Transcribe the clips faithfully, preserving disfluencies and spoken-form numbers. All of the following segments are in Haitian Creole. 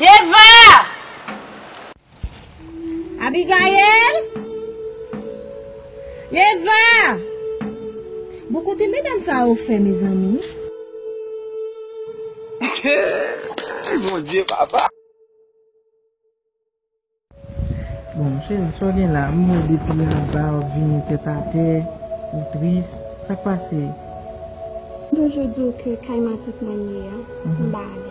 Eva! Abigaël! Eva! Bon, kote medam sa yo fè, mezanmi? Bondye, papa! Bon, cheri, sa w gen la? M wè w depi anba, w ap vini tèt atè, ou tris. Sa k pase? Bon, jodi w ke kay matant mwen m ye a, m pa alèz.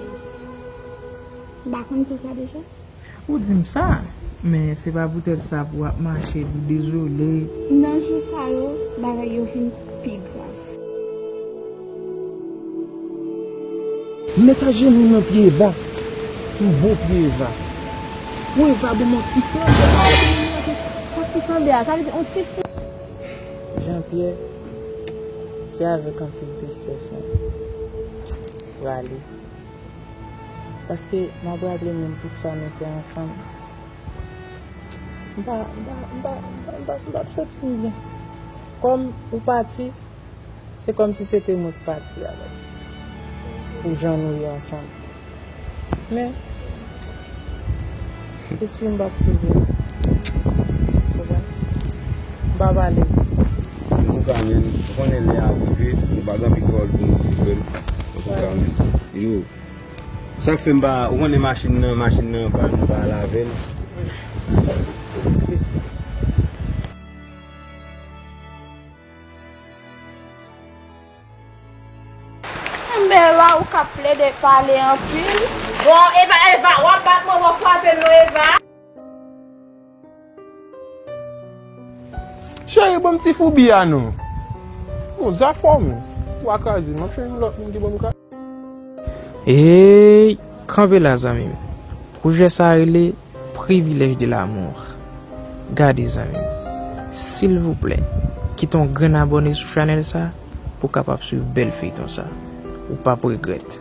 M pa konn di w sa deja? Ou di m sa, men se pa poutèt sa pou w ap mache pou dezole. Nan jou sa yo, bagay yo vin pi grav. M mèt ajenou nan pye Eva, yon bon pye Eva. Pou Eva ban m yon ti flanbe. Sa ti flanbe a, sa vle di yon ti si. Jean Pierre, se avèk anpil tristès mwen prale. Paske m ap raple menm tout sa nou fè ansanm. M pa, m pa, m pa, m pa, m pa, m pa santi m byen. Kòm ou pati, se kòmsi se te mwen k pati avè w. Pou jan nou ye ansanm. Men, espri m p ap poze. Konprann? M p ap alèz. Antouka, men, ou konnen lè a rive, nou pa gen anpil pawòl pou nou di, frè m. Antouka, men. Yo. Sa k fè m pa, ou konnen machin nan, machin nan pa, nou pa lave l. Enben la, ou ka plede pale anpil. Bon, Eva, Eva, w ap bat mwen, w ap frape m non, Eva. Cheri, ban m ti foubi a non. Bon, zafè w menm. Ou a kraze m, m ap chèche yon lòt moun ki ban m kay. Ey, kanpe la, zanmi m. Pwojè sa a rele Privilège de l'amour. Gade, zanmi m. Silvouplè, kite yon grenn abòne sou chanèl sa pou w kapab swiv bèl feyton sa. Ou p ap regrèt.